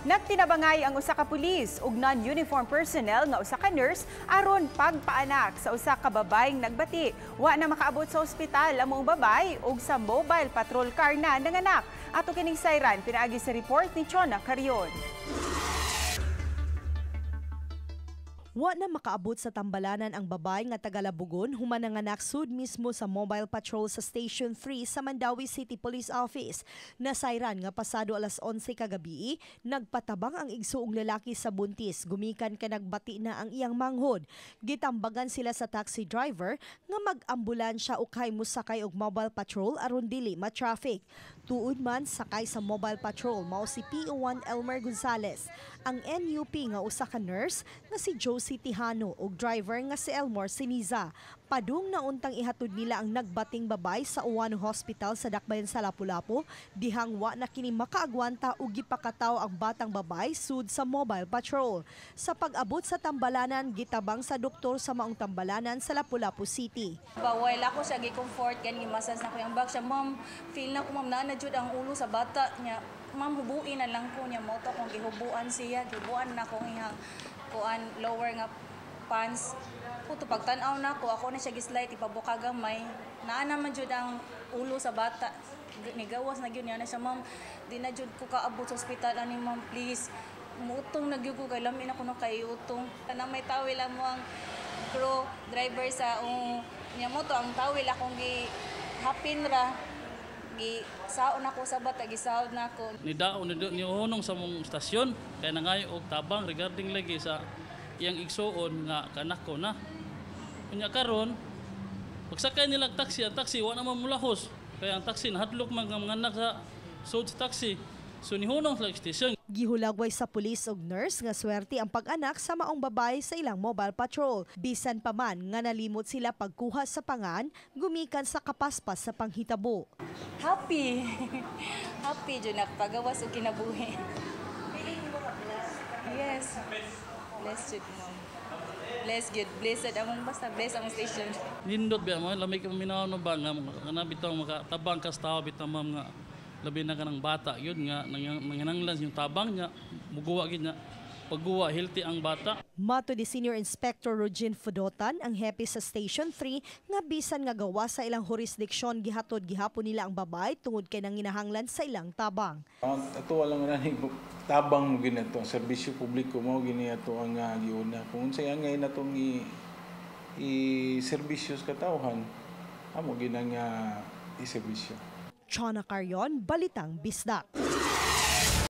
Nagtinabangay ang usa ka pulis ug non-uniform personnel nga usa ka nurse aron pagpaanak sa usa ka babaeng nagbati. Wa na makaabot sa ospital ang maong babay ug sa mobile patrol car na nanganak. Ato kining sayran pinaagi sa report ni Chona Carion. Wa na makaabot sa tambalanan ang babae nga taga-Labugon human nanganak sud mismo sa mobile patrol sa Station 3 sa Mandaue City Police Office. Nasayran nga pasado alas 11 kagabi, nagpatabang ang igsuong lalaki sa buntis gumikan ka nagbati na ang iyang manghod. Gitambagan sila sa taxi driver nga mag-ambulansya ukay mosakay og mobile patrol aron dili ma-traffic. Tuod man sakay sa mobile patrol mao si PO1 Elmer Gonzales, ang NUP nga usa ka nurse nga si Josie Tijano ug driver nga si Elmore Siniza. Padung na untang ihatod nila ang nagbating babay sa Uwano Hospital sa Dakbayan sa Lapu-Lapu, dihang wa na kini makaagwanta ug gipakataw ang batang babay sud sa mobile patrol. Sa pag-abot sa tambalanan, gitabang sa doktor sa maong tambalanan sa Lapu-Lapu City. Ba, while ako siya gi-comfort, gani gi-massage na ko yung back siya, "Ma'am, feel na ko, ma'am, naa na jud ang ulo sa bata niya. Ma'am, hubuin na lang ko niya." Mo to kung gihubuan siya, gihubuan na kong iyang kuan lower nga pants. Puto pagtan-aw na ko, ako na siya gislide ipabuka gamay. Naa naman jud ang ulo sa bata. Nigawas na gyud niya na siya, "Ma'am, di na jud ko kaabot sa ospital ani, ma'am, please. Muutong na gyud ko kay lami na kuno kay utong." Tanang may tawil mo ang crew driver sa niya mo to ang tawil akong gi hapin ra gi saon ako sa bata, gisaod na ako. Ni daon ni ni sa mong stasyon kay nangayo og tabang regarding lagi sa iyang igsuon nga kanak ko na. Unya karon pagsakay nila og taxi, ang taxi wa naman mulahos. Kaya ang taxi nahadlok man nga mga anak sa sud sa taxi. So nihunong sa station. Gihulagway sa pulis og nurse nga swerte ang pag-anak sa maong babae sa ilang mobile patrol. Bisan pa man nga nalimot sila pagkuha sa pangan, gumikan sa kapaspas sa panghitabo. Happy. Happy jud nakapagawas og kinabuhi. Yes. Bless jud mo. Bless good. Blessed among basta bless among station. Nindot biya mo lamig ka minaw no ba nga kana bitaw makatabang ka sa tao bitaw, ma'am, nga labi na kanang bata yun nga nanginanglan yung tabang niya muguwa gid niya pagguwa, healthy ang bata. Mato ni Senior Inspector Rogin Fudotan, ang hepe sa Station 3, nga bisan nga gawa sa ilang jurisdiksyon, gihatod gihapon nila ang babae tungod kay nanginahanglan sa ilang tabang. Ang ato walang nani tabang mo ginato ang serbisyo publiko mo gini ato ang giuna kung unsay angay natong i serbisyo sa katawhan, amo ginang i-serbisyo. Chona Carion, Balitang Bisdak.